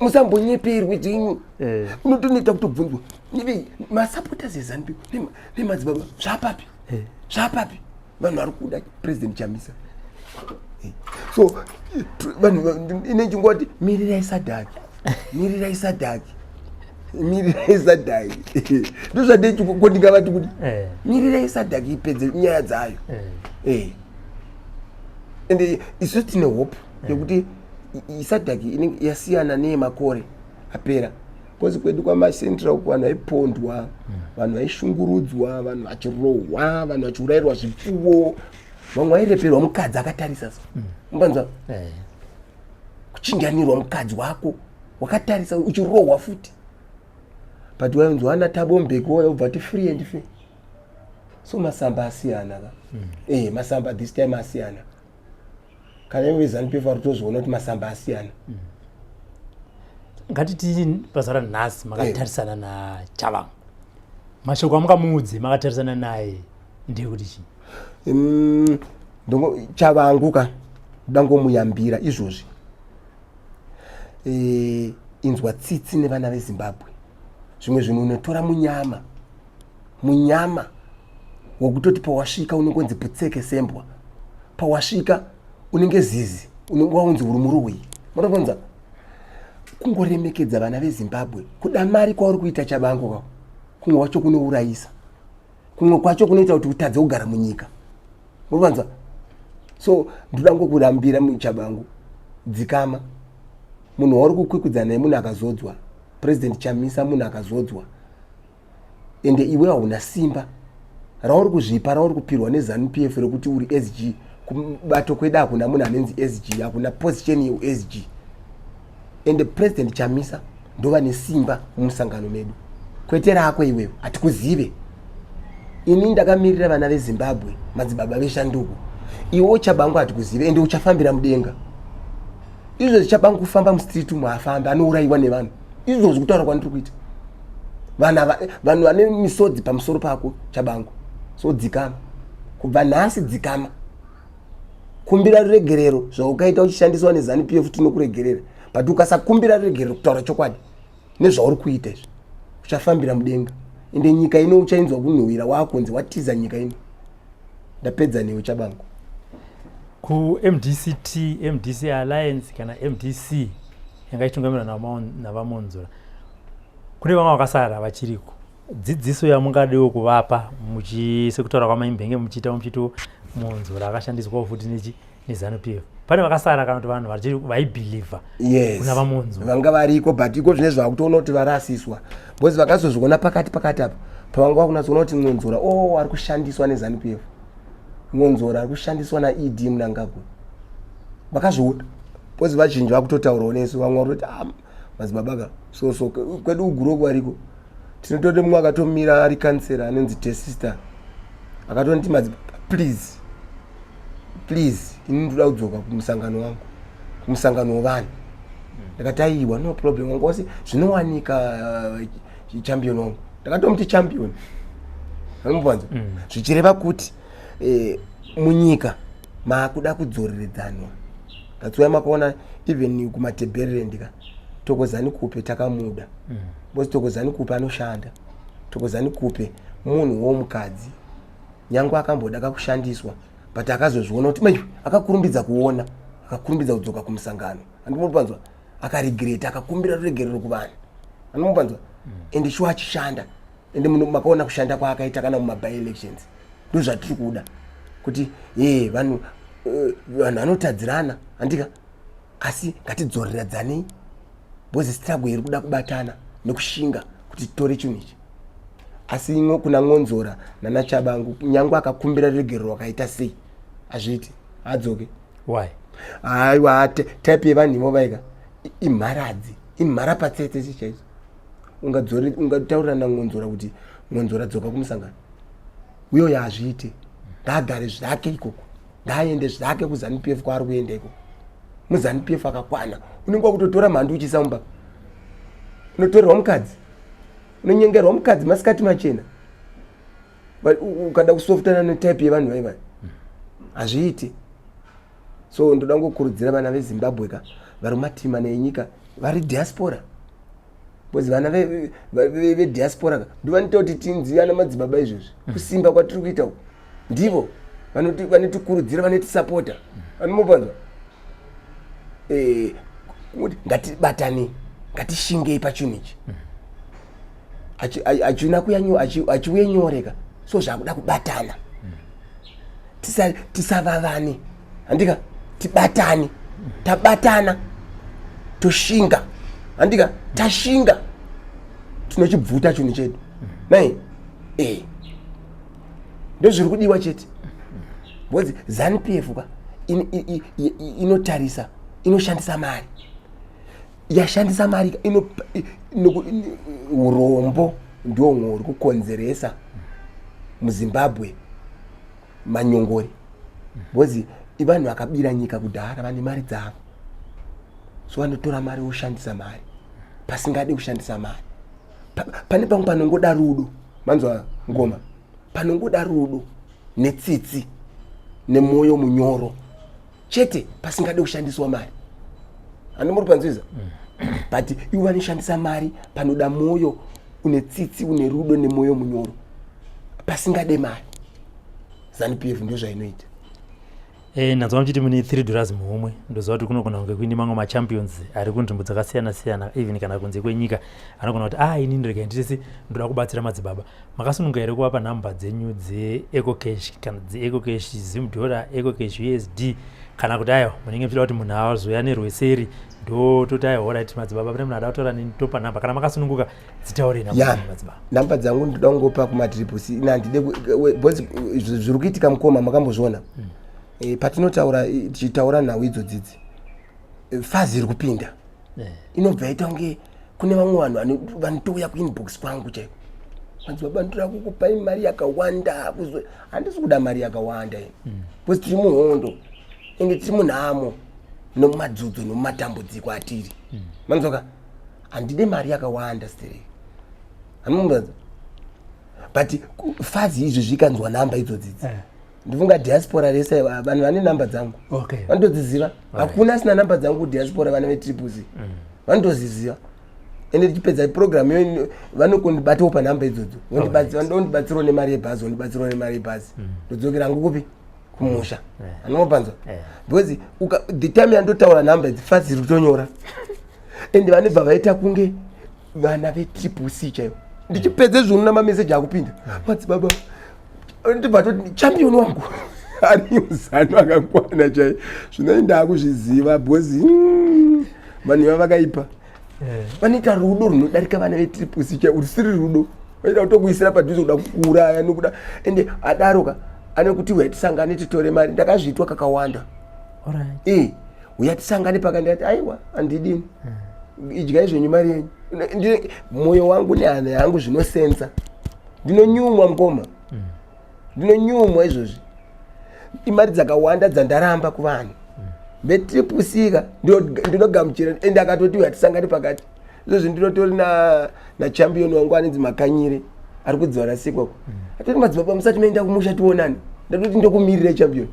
musambonyeperwe dzenyu. Unotoneta kutobvunzwa masupporters eZANU PF, "Nemadzibaba, zvapapi? Zvapapi?" Vanhu vari kuda President Chamisa. So vanhu ine chingoti mirirai SADC. Mirirai SADC, mirirai SADC. Ndozvandechiko ndingavati kuti mirirai SADC ipedze nyaya dzayo. Ende isusu tine hope yekuti iSADC inenge yasiyana neyemakore apera, because kwedu kwamacentral uku vanhu vaipondwa, vanhu vaishungurudzwa, vanhu vachirohwa, vanhu vachiurayirwa zvipfuwo, vamwe vaireperwa mukadzi akatarisa. So mubanzwa kuchinjanirwa mukadzi wako wakatarisa, uchirohwa futi. But wainzwa ana Thabo Mbeki wobva ti free and fair. So masamba asiyana ka. Masamba this time asiyana. Kana ivo veZANU PF vari kutozoona kuti masamba asiyana. Ngatiti pazuva ranhasi makatarisana naTshabangu, mashoko amungamuudze makatarisana naye ndeyekuti chii? Tshabangu ka, dangomuyambira izvozvi, inzwa tsitsi nevana veZimbabwe. Zvimwe zvinhu unotora munyama, munyama wokutoti pawasvika unongonzi putseke sembwa, pawasvika unenge zizi, unenge waunzi uri muroyi. Munokonza kungoremekedza vana veZimbabwe. Kuda mari kwauri kuita, Tshabangu kako, kumwe kwacho kunourayisa, kumwe kwacho kunoita kuti utadze kugara munyika. Munovanzwa? So ndoda ngokurambira, Tshabangu, dzikama. Munhu wauri kukwikwidza naye munhu akazodzwa. President Chamisa munhu akazodzwa, ende iwe hauna simba rauri kuzvipa, rauri kupirwa neZANU PF, rekuti uri SG. Kubato kwedu hakuna munhu anenzi SG, hakuna position yeusg. Ende President Chamisa ndova nesimba mumusangano medu, kwete rako iwewe. Hatikuzive. Ini ndakamirira vana veZimbabwe, madzibaba veshanduko. Iwe Tshabangu hatikuzive, ende uchafambira mudenga. Izvozvi Tshabangu kufamba mustreet umu haafambi, anourayiwa nevanhu. Izvozvi kutaura kwandiri kuita, vanhu vane misodzi pamusoro pako, Tshabangu. So dzikama. Kubva nhasi dzikama, kumbira ruregerero. Zvaukaita uchishandiswa neZANU PF, tinokuregerera. But ukasakumbira ruregerero, kutaura chokwadi, nezvauri kuita izvi, uchafambira mudenga. Ende nyika ino uchainzwa kunhuhwira waakunzi watiza nyika ino. Ndapedza newe, Tshabangu. KuMDCT, MDC Alliance kana MDC yanga ichitungamirwa naVaMwonzora, kune vamwe vakasara vachiriko. Dzidziso yamungadewo kuvapa, sekutaura kwamaimbenge muchiita, muchiti Mwonzora akashandiswawo futi nechi neZANU PF, pane vakasara kana kuti vanhu vaibhilivha kuna VaMwonzora? Vanga variko, but iko zvine zvakutoona kuti varasiswa, because vakazozviona pakati pakati apa pavanga vakunatsoona kuti Mwonzora o oh, ari kushandiswa neZANU PF, Mwonzora ari kushandiswa naED Mnangagwa. Vakazviona, because vazhinji vakutotaurawo nesu. Vamwe vari kuti, ah, madzibaba ka, so so kwedu uGuruku variko. Tinotode mumwe akatomira ari kansera anonzi Tesister, akatonditi, "Madzibaba, please, please, ini ndoda kudzoka kumusangano wangu, kumusangano wevanhu." Ndakati, "Aiwa, no problem." Wanga wose zvinowanika, champion wangu. Ndakatomuti champion, anomupanza. Zvichireva kuti munyika maakuda kudzoreredzanwa. That's why makaona even kuMatabeleland ka, Thokozani Khupe takamuda, because Thokozani Khupe anoshanda. Thokozani Khupe munhu womukadzi, nyange akamboda kakushandiswa, but akazozviona kuti maiwe, akakurumbidza kuona, akakurumbidza kudzoka kumusangano. Andimopanzwa akaregreta, akakumbira ruregerero kuvanhu. Andimopanzwa, ende shuwa achishanda. Ende makaona kushanda kwaakaita kana mumaby-elections. Ndo zvatiri kuda kuti ye vanhu, vanhu vanotadzirana, handika? Asi ngatidzoreradzanei, because struggle iri kuda kubatana nekushinga kuti titore chinhu ichi. Asi kuna Mwonzora nanaTshabangu, nyange akakumbira ruregerero rwakaita sei, hazviiti, adzoke. Why? Aiwa, type yevanhu ivo vaika imharadzi, imhara patsetse chaidzo. Ungataurira naMwonzora kuti, "Mwonzora, dzoka kumusangano," uyoyo hazviite. Ngaagare zvake ikoko, ngaaende zvake kuZANU PF kwaari kuenda ikoko. MuZANU PF akakwana. Unenge wakutotora mhandu uchiisa mumba, unotorerwa mukadzi, unonyengerwa mukadzi masikati machena. Ukada kusoftana netype yevanhu vaivai, hazviiti. So ndoda ngokurudzira vana veZimbabwe ka, vari mumatima nenyika, vari diaspora, because vana vediaspora ka ndovanoita kuti tinzi ana madzibaba izvozvi. Kusimba kwatiri kuita uku, ndivo vanotikurudzira, vanotisapota. Anomupanzwa, kuti ngatibatane. Ngatishingei pachinhu ichi. Hachina kuya, hachiuye nyoreka, so zvakuda kubatana. Tisavavane, handika? Tibatane. Tabatana, toshinga, handika? Tashinga, tinochibvuta chinhu chedu. Nai e ndozviri kudiwa chete, because ZANU PF ka inotarisa, inoshandisa mari, yashandisa mari. Urombo ndio uri kukonzeresa muZimbabwe manyongori, because ivanhu vakabira nyika kudhara, vane mari dzavo, so vanotora mari, voshandisa mari pasingade kushandisa mari. Pane pamwe panongoda rudo, manzwa ngoma, panongoda rudo netsitsi nemwoyo munyoro chete, pasingade kushandiswa mari. Handimuri panzwiza? But ivo vanoshandisa mari panoda mwoyo une tsitsi, une rudo nemwoyo munyoro, pasingade mari. ZANU PF ndo zvainoita. Ndanzwa muchiti mune $3 muhomwe. Ndoziva kuti kunogona kunge kuine mamwe machampions ari kunzvimbo dzakasiyana siyana, even kana kunze kwenyika, anogona kuti, "Ah, inini regai nditese, ndoda kubatsira madzibaba." Makasununga here kuvapa nhamba dzenyu dzeEcoCash, kana dzeEcoCash Zimdollar, EcoCash USD, kana kuti aiwa, munenge muchida kuti munhu azoya nerweseri, ndototi, "Aiwa, alright madzibaba, pane munhu ada kutaura neni, topa nhamba"? Kana makasununguka, dzitaurei namba dzenyu, madzibaba. Namba dzangu ndoda kungopa kumaTriple C. Ina handide, because zviri kuitika, mukoma, makambozviona. Patinotaura, tichitaura nhau idzodzidzi, fazi iri kupinda inobva yaita kunge kune vamwe vanhu vanotouya kuinbox kwangu chaiko, "Madzibaba, ndoda kukupai mari yakawanda." Handisi kuda mari yakawanda ini, because tiri muhondo, ende tiri munhamo nomumadzudzo nomumatambudziko atiri. Manzoka, handide mari yakawanda stereki, handimubanza. But fazi izvi zvikanzwa namba idzodzidzi, ndifunga diaspora rese vanhu vane namba dzangu, vanotodziziva. Hakuna asina namba dzangu kudiaspora. Vana veTriple C vanotoziziva, ende tichipedza program iyo vanokundibatawo panhamba idzodzo, vondibatsirawo nemari yebhazi, vondibatsirawo nemari yebhazi, ndodzokera hangu kupi? Kumusha. Anopanzwa? Because the time yandotaura nhamba idzi, fazi iri kutonyora, ende vanobva vaita kunge vana veTriple C chaivo. Ndichipedza izvoni, namameseji akupinda, "Madzibaba," ndibva toti, "Champion wangu ari muzano akakwana chai." Zvino ndakuzviziva, because vanhu iva vakaipa. Vanoita rudo runodarika vana veTriple C chai, rusiri rudo, vaida kutokuisira padhuze, kuda kukuuraya nokuda. Ende adaroka ane kuti, "Uya tisangane, titore mari." Ndakazviitwa kakawanda. E, "Uya tisangane." Pakandati, "Aiwa, handidini, idyai zvenyu mari yenyu." Mwoyo wangu nehana yangu zvinosensa. Ndinonyumwa, mukoma, ndinonyumwa izvozvi. Imari dzakawanda dzandaramba kuvanhu veTriple C ka, ndinogamuchira. Ende akatoti, "Uya tisangane pakati." Izvozvi ndinotori nachampion wangu anonzi Makanyire, ari kudziva rasekwako. Atoti, "Madzibaba, musati maenda kumusha tionane." Ndatoti, "Ndokumirira, champion,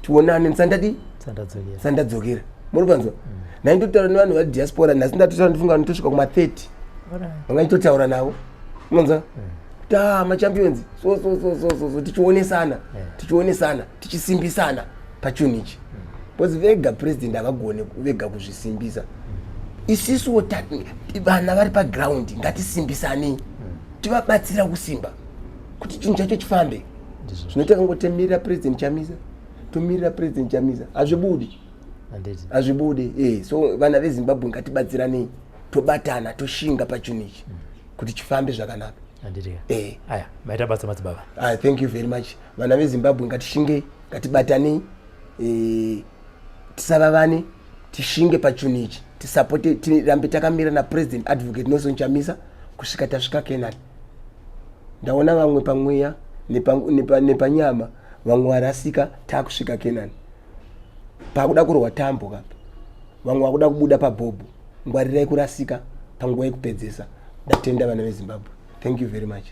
tionane musandadi Sandadzokera. Sandadzokera." Muri panzwa? Nhai, ndotaura nevanhu vadiaspora nhasi, ndatotaura, ndifunga ndotosvika kuma30. Vangachitotaura navo, unonzwa kuti, "Ah, machampions, so so so so so so." Tichionesana, tichionesana, tichisimbisana pachinhu ichi, because vega president havagone vega kuzvisimbisa. Isisuwo vana vari paground, ngatisimbisanei, tivabatsira kusimba kuti chinhu chacho chifambe. Ndizvo. Zvino takangotemirira President Chamisa, tomirira President Chamisa, hazvibudi. Handiti. Hazvibudi. So vana veZimbabwe, ngatibatsiranei, tobatana, toshinga pachinhu ichi kuti chifambe zvakanaka. Handiti. Eh. Aya, maita basa, madzibaba. Ah, thank you very much. Vana veZimbabwe, ngatishingei, ngatibatanei, tisavavane, tishinge pachinhu ichi, tisapote, tirambe takamira naPresident Advocate Nelson Chamisa kusvika tasvika Kenani. Ndaona vamwe pamweya nepanyama, vamwe varasika. Taakusvika Kenani, pakuda kurwa tambo kapa, vamwe vakuda kubuda pabhobho. Ngwarirai kurasika panguva yekupedzesa. Ndatenda, vana veZimbabwe. Thank you very much.